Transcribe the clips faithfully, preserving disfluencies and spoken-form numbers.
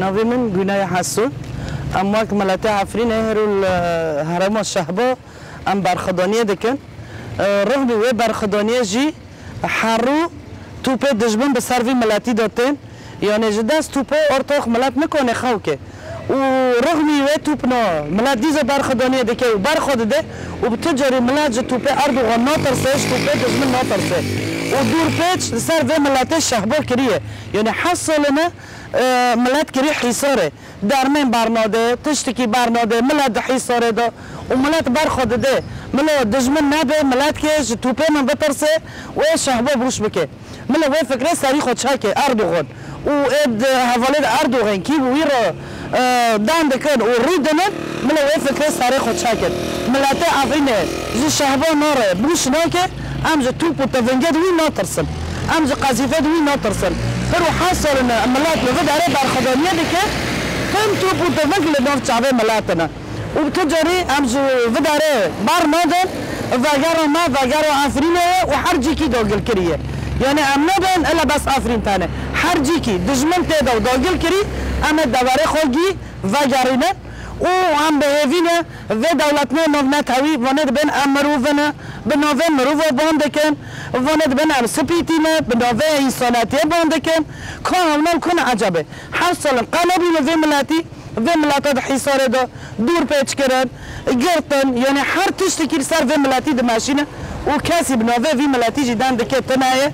Navê min Gunay Heso. Em wek miletê Efrînê her û li herêma Şehba em berxwedaniyê dikin. E, rixmî wê berxwedaniyê jî her rû tûpê dijmin bi ser vî miletî de tên. Yanê ji dest tûpê ortax milet nikane xew ke. Û rixmî wê tûpna milet dîsa berxwedaniyê dike û berxwe dide û bi tu carî milet ji tûpê Erdogan natirse, ji tûpê dijmin natirse. Û dûrpêç li ser vê miletê Şehba kiriye. Yanê heft salin e, e, milet kirî hîsarê. Dermên bernade, tiştikî bernade, milet di hîsarê de û milet berxwe dide. Milo dijmin nebe, milet ke ji tûpê min bitirse û ê Şehba bûş bike. Milo wê fikrê serî xwe çake Erdogan û ê di hevalê de Erdogan kî bi wî re, e, dan dikin û rû dinin, milo wê fikrê serê xwe çakin. Miletê Efrînê ji Şehba nare bûş nake, em ji tûp û tivingê di wî natirsin. Em ji qezîfe di wî natirsin. Pir û heft sal in milet li vê derê berxwedaniyê dike, tim tûp û tiving li nav çavê milet in. Û bi tu carî em ji vê derê ber nadin, vegera me, vegera Efrînê ye û her cîkî dagilkirî ye. Yanî em nabin ele bes Efrîn tenê. Her cîkî dijmin tê de û dagilkirî, em ê deverê xwe gî vegerînin û em bi hêvî ne vê dewletnê navnetewî, vanê dibin em mirov in, bi navê mirova ban dikin, vanê dibin em spîtî ne, bi navê însanetiyê ban dikin. Ka hewna û ku ne ecebê? Heft sal in qe nebîne vê miletî, vê mileta di hîsarê de dûr pêç kirin, girtin, yanî her tiştekî li ser vê miletî dimeşîne û kesî bi navê vî miletî jî deng dike tune ye.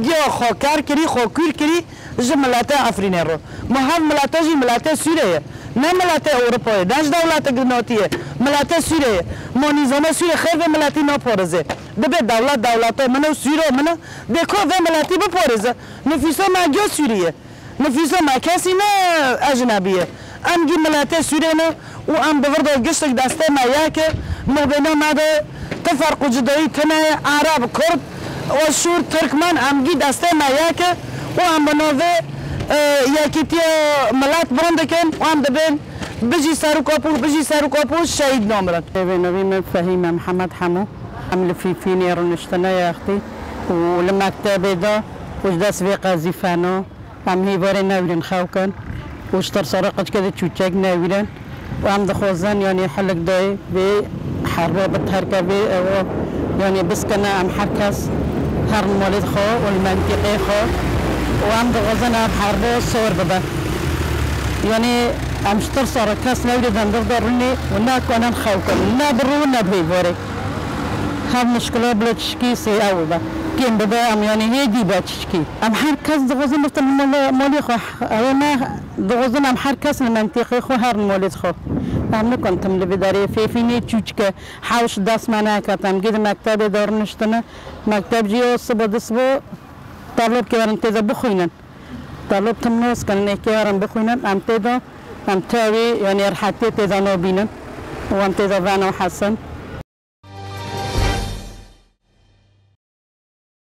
Giya xwe ker kirî, xwe kûr kirî ji miletê Efrînê re. Ma hev mileta jî miletê Sûrê ye. Ne miletê Ewropayê, ne ji dewletek natî ye. Miletê Sûrê ye. Ma nîzama Sûrê xêr vê miletî naparêze. Dibê dewlet dewleta min e û Sûra min e. Dê ka vê miletî biparêze. Nifûsa me giya Sûrî ye. Nifûsa me kesî ne ecnebî ye. Em gî miletê Sûrê ne û em di vir de giştik destê me yek e. Mabêna me de ti ferq û cudayî tune ye. Ereb, Kurd, Aşûr, Tirkmen, em gî destê me yek e û em bi navê, e, yekîtiya milet ban dikin û em dibên bijî Serok Apo, bijî Serok Apo, şehîd namirin. Navê min Fehîme Mihemed Hemo. Em li Fîfînê rûniştine yextî û li mektebê de û ji dest vê qezîfena. Em hêvarê newîrin xew kin û ji tirsara qicikê de çûçek newîrin û em dixwazin, yanî hilik dayê vê herba bi terke vê ewa, yanî biskine em her kes herin malê xwe û li mentîqê xwe û em dixwazin ev herba sor bibe. Yanî em ji tirsara kes newîrê dem vir de rûnê û nekanin xew kin, ne bi rû ne bi hêvarê. Hev mişkila bila çişkî sê ew be. Kêm bibe em, yanî hê dî be çişkî. Em her kes dixwazin biftin mala-, malê xwe. Ew ê me dixwazin em her kes li mentîqê xwe herin malê xwe. Em nikin tim li vê derê fêfînê çûçke hewş dest me neket. Em gê di mektebê de rûniştine. Mekteb jî ya siba di siba talib ke werin tê de bixwînin. Talib tim nas kirin ê ke werin bixwînin. Em tê de, em tewê, yanî rehetiyê tê de nabînin. Û em tê de vena hesin.